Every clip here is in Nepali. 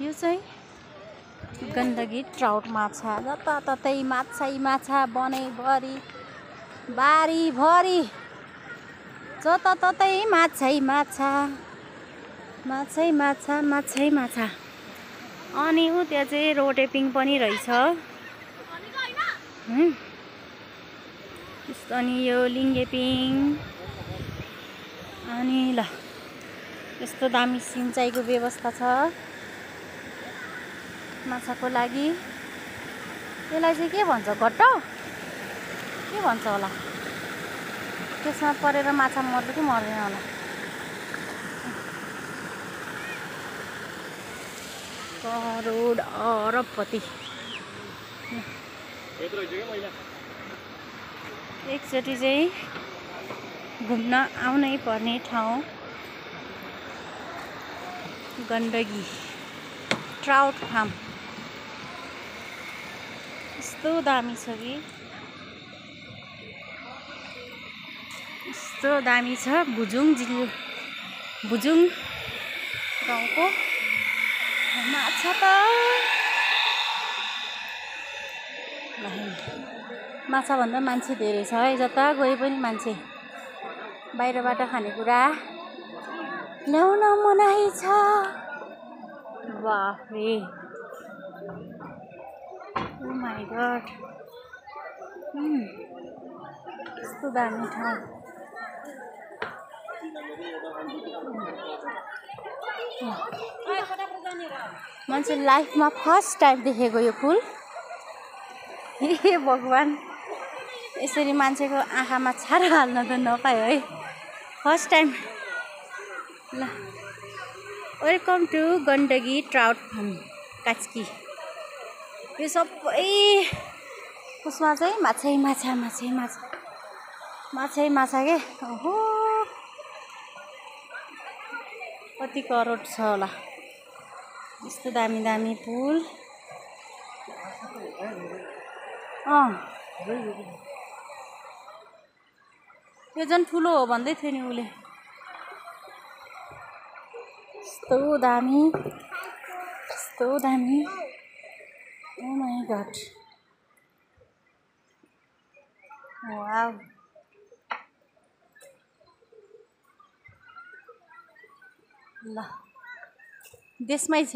यो चाहिँ गण्डकी ट्राउट माछा। जताततै माछै माछा बनैभरि बारीभरि जताततै माछै माछा माछै माछा माछै माछा। अनि ऊ त्यहाँ चाहिँ रोटेपिङ पनि रहेछ। अनि यो लिङ्गेपिङ। अनि ल यस्तो दामी सिँचाइको व्यवस्था छ माछाको लागि। यसलाई चाहिँ के भन्छ, घट्ट के भन्छ होला? त्यसमा परेर माछा मर्छ कि मर्दैन होला? करोड अरबपति एकचोटि चाहिँ घुम्न आउनै पर्ने ठाउँ गण्डकी ट्राउट फार्म। यस्तो दामी छ कि यस्तो दामी छ। भुजुङ गाउँको माछा त माछाभन्दा मान्छे धेरै छ है। जता गए पनि मान्छे। बाहिरबाट खानेकुरा ल्याउन मनाही छ। बाफरे, ओ माई गड, यस्तो दामी ठाउँ। मान्छे लाइफमा फर्स्ट टाइम देखेको यो फुल। हे भगवान, यसरी मान्छेको आँखामा छारा हाल्न त नपायो है। First time. ल, welcome to Gandaki trout farm Kaski. यो सबै उसमा चाहिँ माछै माछा माछै माछा माछै माछा के। ओहो, कति करोड छ होला। यस्तो दामी दामी पुल। यो झन् ठुलो हो भन्दै थियो नि उसले। यस्तो दामी यस्तो दामी। ओ माई गड, वाउ। ल, देशमै छ,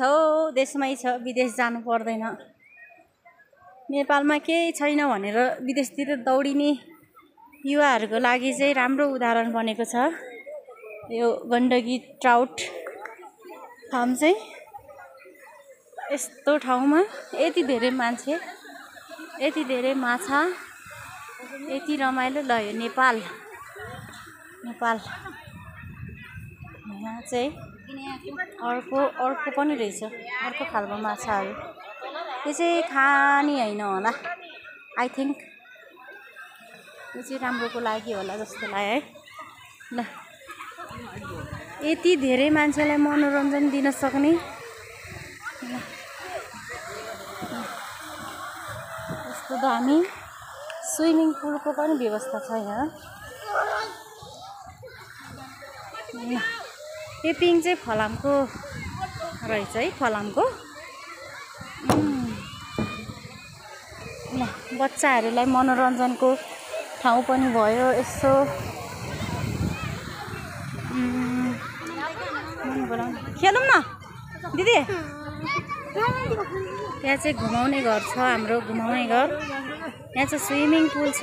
देशमै छ, विदेश जानु पर्दैन। नेपालमा केही छैन भनेर विदेशतिर दौडिने युवाहरूको लागि चाहिँ राम्रो उदाहरण बनेको छ यो गण्डकी ट्राउट फार्म चाहिँ। यस्तो ठाउँमा यति धेरै मान्छे, यति धेरै माछा, यति रमाइलो। ल, यो नेपाल यहाँ चाहिँ अर्को पनि रहेछ, अर्को खालको माछाहरू। यो चाहिँ खाने होइन होला, आई थिङ्क। यो चाहिँ राम्रोको लागि होला जस्तो लाग्यो है। ल, यति धेरै मान्छेलाई मनोरञ्जन दिन सक्ने यस्तो दामी स्विमिङ पुलको पनि व्यवस्था छ यहाँ। यो पिङ चाहिँ फलामको रहेछ है, फलामको। ल, बच्चाहरूलाई मनोरञ्जनको ठाउँ पनि भयो। यसो खेलौँ न दिदी। यहाँ चाहिँ घुमाउने घर छ, हाम्रो घुमाउने घर। यहाँ चाहिँ स्विमिङ पुल छ।